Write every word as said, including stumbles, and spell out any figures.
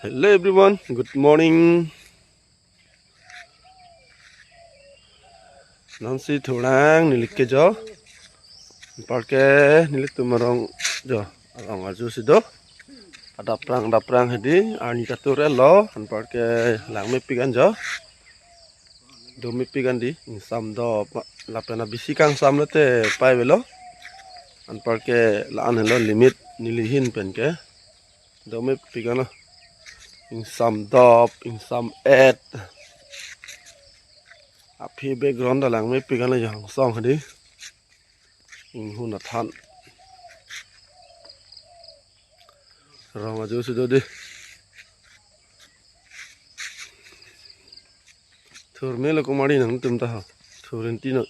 Hello everyone, good morning. Nonsi thurang neli ke jo. Anparke nelitum arong jo. Arong arju si do. Adaprang adaprang hedi arni katur lo. Anparke langmepik an jo. Domepik an di ingsam do pa, lapen abisi kangsam lote pai avelo. Anparke la-an helo limit neli ahin pen ke. Domepik an lo. Ingsam dop, ingsam et. Aphi background ta langmepik an lo, jangsong hedi. Inghun athan. Arong arju si do di. Thurmelo kumari nangtum ta ho. Thurin tino.